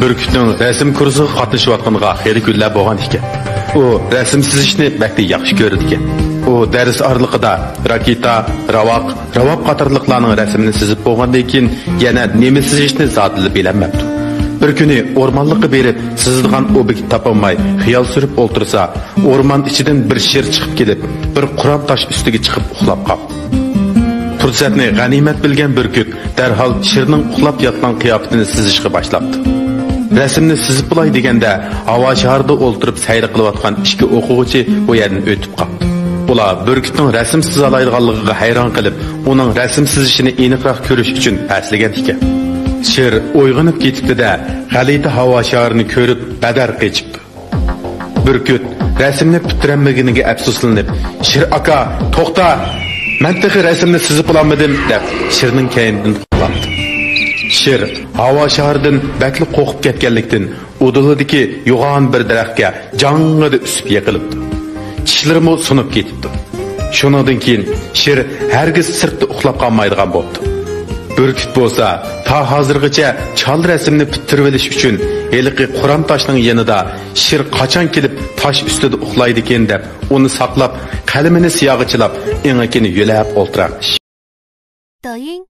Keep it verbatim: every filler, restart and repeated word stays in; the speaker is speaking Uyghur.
بۈركۈتنىڭ رەسىم كۇرسىغا قاتنىشىۋاتقىنىغا خېلى كۈنلەر بولغان ئىكەن. ئۇ رەسىم سىزىشنى بەكلا ياخشى كۆرىدىكەن. ئۇ دەرس ئارىلىقىدا راكېتا، راۋاق، راۋاب قاتارلىقلارنىڭ رەسىمىنى سىزىپ بولغاندىن كېيىن يەنە نېمە سىزىشنى زادىلا بىلەلمەپتۇ. بىر كۈنى ئورمانلىققا بېرىپ سىزىدىغان ئوبيېكت تاپالماي خىيال سۈرۈپ ئولتۇرسا، ئورمان ئىچىدىن بىر شىر چىقىپ كېلىپ، بىر قۇرام تاش ئۈستىگە چىقىپ ئۇخلاپ قاپتۇ. پۇرسەتنى غەنىيمەت بىلگەن بۈركۈت دەرھال شىرنىڭ ئۇخلاپ ياتقان قىياپىتىنى سىزىشقا باشلاپتۇ. رەسىمنى سىزىپ بولاي دېگەندە، ھاۋا شارىدا ئولتۇرۇپ سەير قىلىۋاتقان ئىككى ئوقۇغۇچى بۇ يەردىن ئۆتۈپ قاپتۇ. ئۇلار بۈركۈتنىڭ رەسىم سىزالايدىغانلىقىغا ھەيران قېلىپ، ئۇنىڭ رەسىم سىزىشىنى ئېنىقراق كۆرۈش ئۈچۈن پەسلىگەن ئىكەن. شىر ئويغىنىپ كېتىپتۇ-دە، غەلىتە ھاۋا شارىنى كۆرۈپ بەدەر قېچىپتۇ. بۈركۈت رەسىمنى پۈتتۈرەلمىگىنىگە ئەپسۇسلىنىپ، «شىر ئاكا، توختا! مەن تېخى رەسىمنى سىزىپ بولالمىدىم!» دەپ، شىرنىڭ كەينىدىن قوۋلاپتۇ. شىر ھاۋا شارىدىن بەكلا قورقۇپ كەتكەنلىكتىن، ئۇدۇلىدىكى يوغان بىر دەرەخكە جاڭڭىدە ئۈسۈپ يىقىلىپتۇ. چىشلىرىمۇ سۇنۇپ كېتىپتۇ. شۇنىڭدىن كېيىن شىر ھەرگىز سىرتتا ئۇخلاپ قالمايدىغان بوپتۇ. بۈركۈت بولسا تا ھازىرغىچە چال رەسىمنى پۈتتۈرۈۋېلىش ئۈچۈن ھېلىقى قۇرام تاشنىڭ يېنىدا شىر قاچان كېلىپ تاش ئۈستىدە ئۇخلايدىكىن دەپ ئۇنى ساقلاپ، قەلىمىنى سىياغا چىلاپ، ئېڭىكىنى يۆلەپ ئولتۇرارمىش. 抖音、